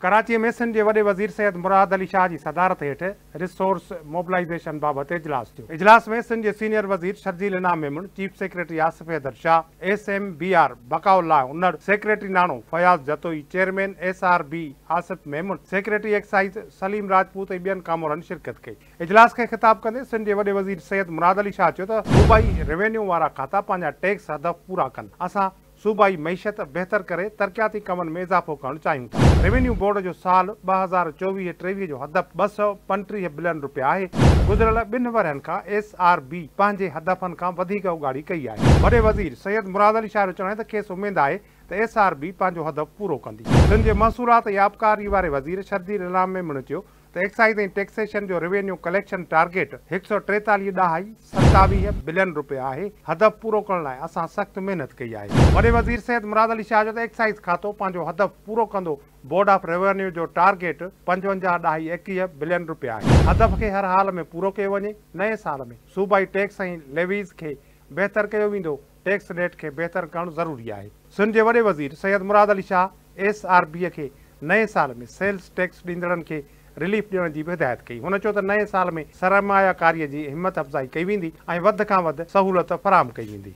ڪراچي ۾ سنڌ جي وڏي وزير سيد مراد علي شاهه جي صدارت هيٺ ريسورس موبلائيزيشن بابت اجلاس ٿيو. اجلاس ۾ سنڌ جي سينيئر وزير Sharjeel Inam Memon, chief secretary Asif Haider Shah, S M B R Baqa Ullah Unar, secretary ناڻو Fayaz Jatoi, chairman S R B Asif Memon, secretary excise Saleem Rajput ۽ ٻين ڪامورن شرڪت ڪئي. اجلاس کي خطاب ڪندي سنڌ جي وڏي وزير سيد مراد علي شاهه چيو ته صوبائي روينيو وارا کاتا پنهنجا ٽيڪس هدف پورا ڪن، اسان صوبائي معيشت بهتر ڪري ترقياتي ڪمن ۾ اضافو ڪرڻ چاهيون ٿا. روينيو بورڊ جو سال 2024-23 جو هدف 235 بلين رپيا آهي. گذريل ٻن ورهين کان ايس آر بي پنهنجي هدفن کان وڌيڪ اوڳاڙي ڪئي آهي. وڏي وزير سيد مراد علي شاهه جو چوڻ آهي ته کيس اميد آهي ته ايس آر بي پنهنجو هدف پورو ڪندي. سنڌ جي محصولات ۽ آبڪاري واري وزير شرجيل انعام ميمڻ چيو ته ايڪسائيز ۽ ٽيڪسيشن جو روينيو ڪليڪشن ٽارگيٽ 143.27 بلين رپيا آهي، هدف پورو ڪرڻ لاء اسان سخت محنت ڪئي آهي. وڏي وزير سيد مراد علي شاهه چيو ته ايڪسائيز کاتو پنهنجو هدف پورو ڪندو، بورڊ آف روينيو جو ٽارگيٽ 55.21 بلين رپيا آهي، هدف کي هر حال ۾ پورو ڪيو وڃي، نئين سال ۾ صوبائي ٽيڪس ۽ ليويز کي بهتر ڪيو ويندو، ٽيڪس نيٽ کي بهتر ڪرڻ ضروري آهي. سنڌ جي وڏي وزير Syed Murad Ali Shah S R B کي نئين سال ۾ سيلز ٽيڪس ڏيندڙن کي رليف ڏيڻ جي به هدايت ڪئي. هن چيو ته نئين سال ۾ سرماياڪاري جي همت افزائي ڪئي ويندي ۽ وڌ کان وڌ سهولت فراهم ڪئي ويندي.